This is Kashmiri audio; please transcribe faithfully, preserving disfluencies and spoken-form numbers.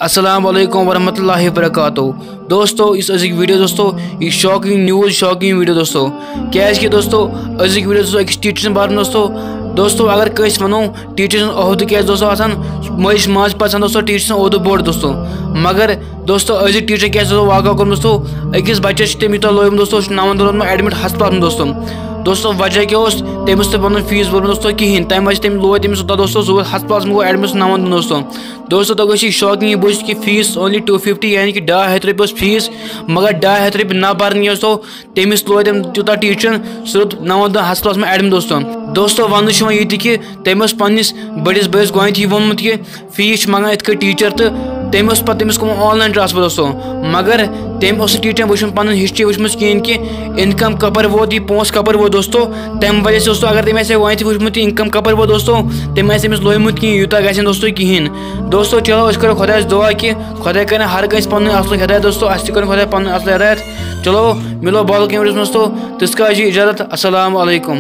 السلام علیکم ورحمۃ اللہ وبرکاتہ۔ دوستو، یُس أزیُک video دوستو، یہِ چھُ shocking news، shocking video دوستو۔ کیازِ کہِ دوستو، أزیُک video دوستو أکِس teacher سٕنٛدِ بارے منٛز دوستو۔ دوستو، اگر کٲنٛسہِ وَنو teacher سُنٛد عہدٕ کیازِ دوستو آسان، مٲلِس ماجہِ پَتہٕ آسان دوستو teacher سُنٛد عہدٕ بوٚڑ دوستو۔ مگر دوستو، أزیُک teacher کیازِ دوستو واقعہ کوٚرمُت دوستو، أکِس بَچَس چھِ تٔمۍ یوٗتاہ لویمُت دوستو، سُہ چھُ نَوَن دۄہَن منٛز admit ہسپتالَس منٛز دوستو۔ دوستو، وجہ کیٛاہ اوس؟ تٔمۍ اوس نہٕ پَنُن fees بوٚرمُت دوستو کِہیٖنۍ، تَمہِ وجہ تٔمۍ لوے تٔمِس یوٗتاہ دوستو، سُہ ووت ہسپتالَس منٛز، گوٚو admit سُہ نَوَن دۄہَن دوستو۔ دوستو، تۄہہِ گوٚژھ یہِ shocking یہِ بوٗزِتھ کہِ fees only two fifty، یعنی کہِ ڈاے ہَتھ رۄپیہِ اوس fees، مگر ڈاے ہَتھ رۄپیہِ نہ بَرنہٕ کِنۍ دوستو، تٔمِس لوے تٔمۍ تیوٗتاہ teacher، سُہ روٗد نَوَن دۄہَن ہسپتالَس منٛز admit دوستو۔ دوستو، وَنُن چھُ وۄنۍ یہِ تہِ کہِ تٔمۍ اوس پنٛنِس بٔڑِس بٲیِس گۄڈٕنٮ۪تھٕے ووٚنمُت کہِ fees چھِ منٛگان یِتھ کٲٹھۍ teacher، تہٕ تٔمۍ اوس پَتہٕ تٔمِس کوٚرمُت online transfer دوستو۔ مگر تٔمۍ اوس نہٕ teacher وٕچھمُت، پَنٕنۍ history وٕچھمٕژ کِہیٖنۍ کہِ income کَپٲرۍ ووت، یہِ پونٛسہٕ کَپٲرۍ ووت دوستو۔ تَمہِ وجہ سۭتۍ دوستو، اگر تٔمۍ آسہِ ہے گۄڈٕنٮ۪تھٕے وٕچھمُت یہِ income کَپٲرۍ ووت دوستو، تٔمۍ آسہِ أمِس لویمُت کِہیٖنۍ، یوٗتاہ گژھِ نہٕ دوستو کِہیٖنۍ۔ دوستو، چلو، أسۍ کَرو خۄدایَس دُعا کہِ خۄداے کَرِ ہر کٲنٛسہِ پَنُن اَصلُک ہدایت دوستو، اَسہِ تہِ کَرِ خۄداے پَنُن اَصلُک ہدایت۔ چلو، مِلو باقٕے videoس منٛز دوستو، تِژھ کالہِ چھِ اِجازت۔ السلام علیکم۔